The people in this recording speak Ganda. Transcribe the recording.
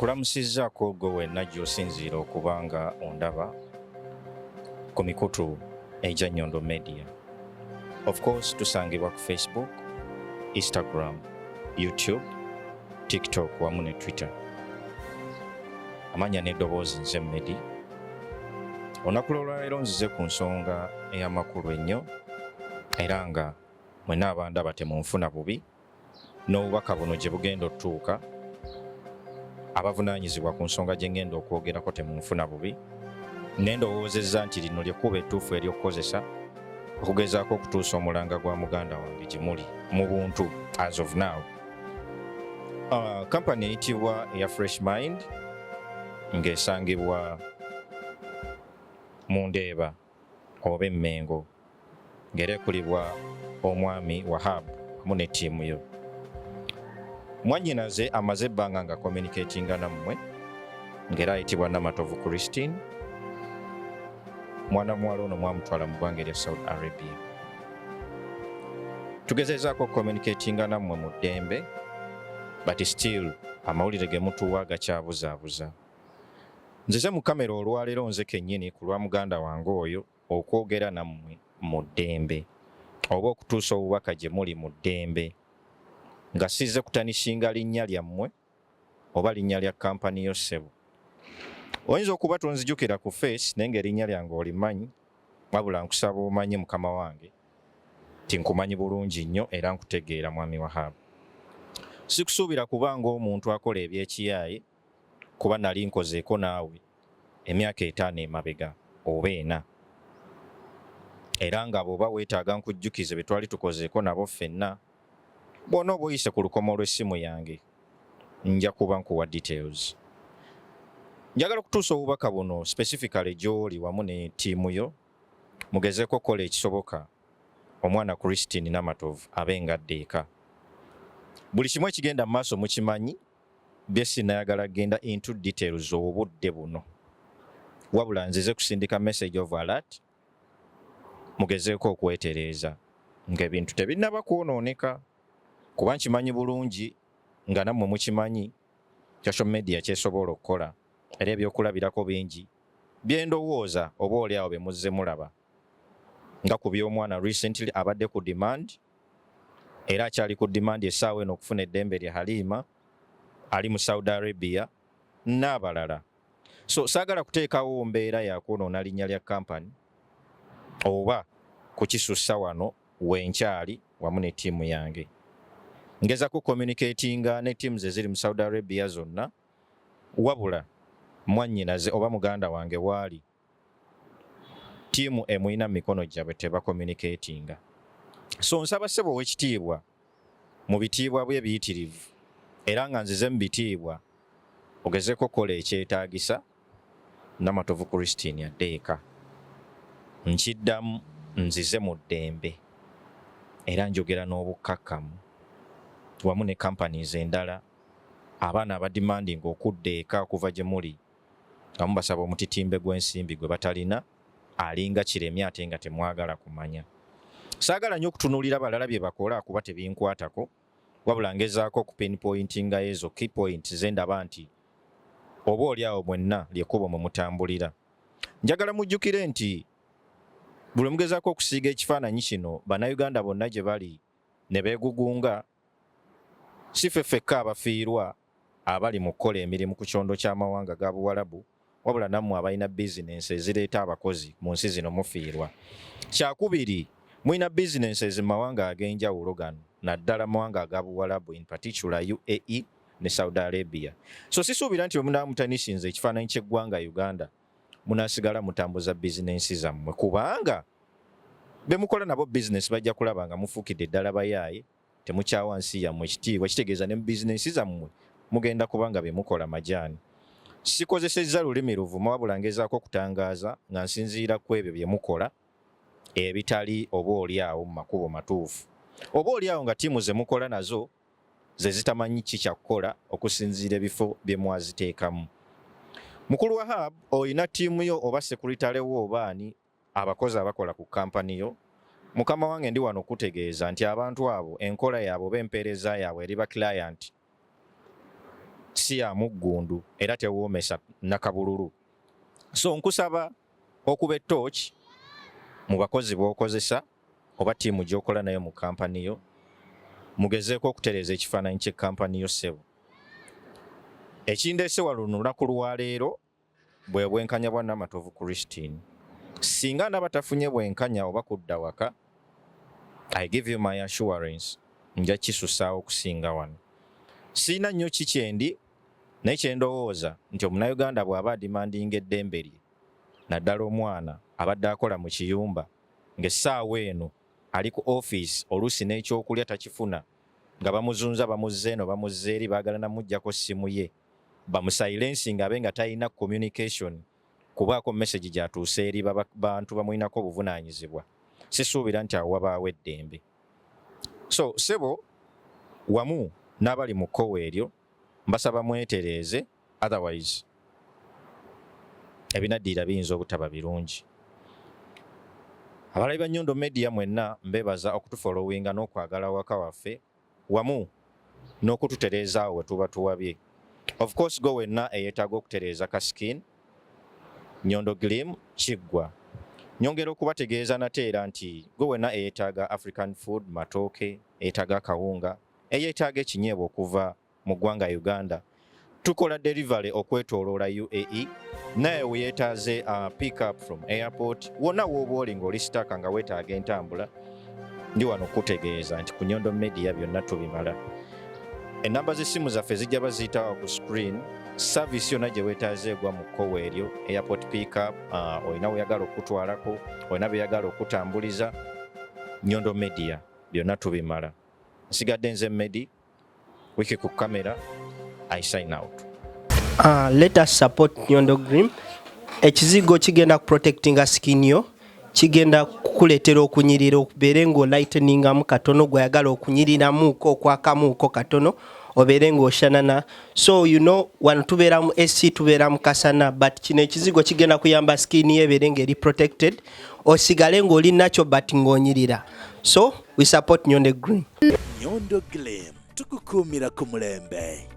Nkulamusizzaako gwe wenna gy'osinziira okuba nga ondaba ku mikutu egya Nyondo Media. Of course tusangibwa ku Facebook, Instagram, YouTube, TikTok wamu ne Twitter. Amanya n'eddoboozi nze Medi. Olunaku lw'olwaleero nzize ku nsonga ey'amakulu ennyo era nga mwenna abandaba temunfuna bubi. N'obubaka buno gye bugenda otutuuka, abavunaanyizibwa ku nsonga gye ngenda okwogerako temunfuna bubi, naye ndowoozezza nti lino ly'ekkubo ettuufu ery'okukozesa okugezaako okutuusa omulanga gwa muganda wange gye muli mu buntu. As of now, kampani eyitibwa eya Fresh Mind ng'esangibwa mu Ndeeba oba Emmengo, ng'era ekulibwa omwami Wahab wamu ne ttiimu yo. Mwannyinaze amaze ebbanga nga communicatinga nammwe, ng'era ayitibwa Namatovu Christine. Mwana muwala ono mwamutwala mu ggwanga erya Saudi Arabia. Tugezezaako communicatinga nammwe mu ddembe, but still amawulire ge mutuwa gakyabuzaabuza. Nzize mu kamera olwaleero nze kennyini ku lwa muganda wange oyo okwogera nammwe mu ddembe oba okutuusa obubaka gye muli mu ddembe, nga sizze kutarnishinga linnya lyammwe oba linnya lya kampani yo. Ssebo, oyinza okuba tonzijukira ku face, naye ng'erinnya lyange olimanyi. Wabula nkusaba omanye, mukama wange, nti nkumanyi bulungi nnyo era nkutegeera. Mwami Wahab, sikusuubira kuba ng'omuntu akola ebyekiyaaye, kuba nali nkozeeko naawe emyaka 5 emabega oba 4, era nga bw'oba weetaaga nkujjukize be twali tukozeeko nabo ffenna, bw'ona oba oyise ku lukomo lw'essimu yange, nja kuba nkuwa details. Njagala okutuusa obubaka buno specifically gy'oli wamu ne ttiimu yo, mugezeeko okukola ekisoboka omwana Christine Namatovu abe nga adda eka. Buli kimu ekigenda mu maaso mukimanyi, bye sinayagala genda into details obudde buno, wabula nzize kusindika message of alert, mugezeeko okwetereeza ng'ebintu tebinnaba kwonooneka, kuba nkimanyi bulungi nga nammwe mukimanyi social media kyesobola okukola, era ebyokulabirako bingi bye ndowooza oba oli awo bye muzze mulaba nga ku by'omwana recently abadde ku demand era akyali ku demand essaawa eno okufuna eddembe lya Halima ali mu Saudi Arabia n'abalala. So saagala kuteekawo mbeera yakwonoona linnya lya kampani oba kukisussa wano wenkyali wamu ne ttiimu yange. Ngezako communicatinga ne teams eziri mu Saudi Arabia zonna, wabula mwannyinaze oba muganda wange waali, ttiimu emulina mu mikono gyabwe tebacommunicatinga. So nsaba ssebo ow'ekitiibwa, mu bitiibwa bwe ebiyitirivu, era nga nzize mu bitiibwa, ogezeeko okukola ekyetaagisa Namatovu Christine adde eka. Nkiddamu, nzize mu ddembe era njogera n'obukkakkamu wamu ne companies endala, abaana abademandinga okudda eka okuva gye muli nga mubasaba omutitimbe gw'ensimbi gwe batalina, alinga kiremye ate nga temwagala kumanya. Saagala nnyo okutunuulira balala bye bakola kuba tebinkwatako, wabula ngezaako okupinpointinga ezo key point ze ndaba nti oba oli awo mwenna lyekkubo mwe mutambulira. Njagala mujjukire nti buli mugezaako okusiiga ekifaananyi kino Bannayuganda bonna gye bali ne beegugunga, si ffe ffekka abafiirwa abali mu kukola emirimu ku kyondo ky'amawanga ga Buwalabu, wabula nammwe abalina bizinensi ezireeta abakozi mu nsi zino mufiirwa. Kyakubiri, mulina bizinensi mu mawanga ag'enjawulo gano, naddala mawanga aga Buwalabu, in particular UAE ne Saudi Arabia. So sisuubira nti bwe munaaba mutarnishinze ekifaananyi ky'eggwanga Uganda munaasigala mutambuza bizinensi zammwe, kubanga be mukola nabo bizinensi bajja kulaba nga mufuukidde ddala bayaaye, temukyawa nsi yammwe ekitiibwa. Kitegeeza ne mu bizinensi zammwe mugenda kuba nga bye mukola majaani. Sikozesezza lulimi luvuma, wabula ngezaako okutangaaza nga nsinziira ku ebyo bye mukola ebitali oba oli awo mu makubo matuufu, oba oli awo nga ttiimu ze mukola nazo ze zitamanyi ki kyakukola okusinziira ebifo bye mwaziteekamu. Mukulu Wahab, olina ttiimu yo oba secretary wo oba ani, abakozi abakola ku kampani yo. Mukama wange, ndi wano okutegeeza nti abantu abo enkola yaabwe oba empeereza yaabwe eri ba client si. Si ya muggundu era tewoomesa nakabululu. So nkusaba okuba etooki mu bakozi b'okozesa oba ttiimu gy'okola nayo mu kampani yo, mugezeeko okutereeza ekifaananyi ky'ekkampani yo, ssebo. Ekindeese wano lunaku lwaleero bwe bwenkanya bwa Namatovu Christine. Singa ndaba tafunye bwenkanya oba kudda waka, I give you my assurance, nja kisusaawo okusinga wano. Sirina nnyo ki kyendi naye kyendowooza nti Omunnayuganda bw'aba adimandinga eddembe lye, naddala omwana abadde akola mu kiyumba ng'essaawa eno ali ku ofiisi, oluusi n'ekyokulya takifuna, nga bamuzunza, bamuzza eno, bamuzza eri, baagala namuggyako ssimu ye bamusilencinga abe nga talina communication kubaako message gy'atuusa eri bantu bamulinako obuvunaanyizibwa, sisuubira nti awo wabaawo eddembe. So ssebo, wamu n'abali mu kkowa eryo, mbasaba mwetereeze, otherwise ebinaddirira biyinza obutaba birungi. Abalabi ba Nyondo Media mwenna, mbebaza okutufollowinga n'okwagala waka waffe wamu n'okututereeza awo we tuba tuwabye. Of course, go wenna eyeetaaga okutereeza ka skin, Nyondo Glim kiggwa. Nyongera okubategeeza nate era nti gwe wenna eyeetaaga African food, matooke, eyeetaaga akawunga, eyeetaaga ekinyeebwa okuva mu ggwanga Uganda, tukola delivery okwetooloola UAE. Naye weyeetaaze pick up from airport, wonna wooba oli ng'oli stuck nga weetaaga entambula, ndi wano kutegeeza nti ku Nyondo Media byonna tubimala. Enamba z'essimu zaffe zijja baziyitawo ku screen. Service yonna gye weetaaze egwa mu kkowa eryo, airport pick up, olina weyagala okutwalako, olina byeyagala okutambuliza, Nyondo Media byonna tubimala. Nsigadde nze Medi Wiki ku kamera. I sign out. Let us support Nyondo Grim. Ekizigo kigenda kuprotectinga skin yo, kigenda kukuleetera okunyirira, okubeere ng'olighteningamu katono, gweyagala okunyiriramuuko, okwakamuuko katono, obeere ng'oshanana. So wano tubeera mu AC, tubeera mu kasana, but kino ekizigo kigenda kuyamba skin yo ebeere ng'eri protected, osigale ng'oli nakyo but ng'onyirira. So we support Nyondo Grim. Nyondo Glim, tukukuumira ku mulembe.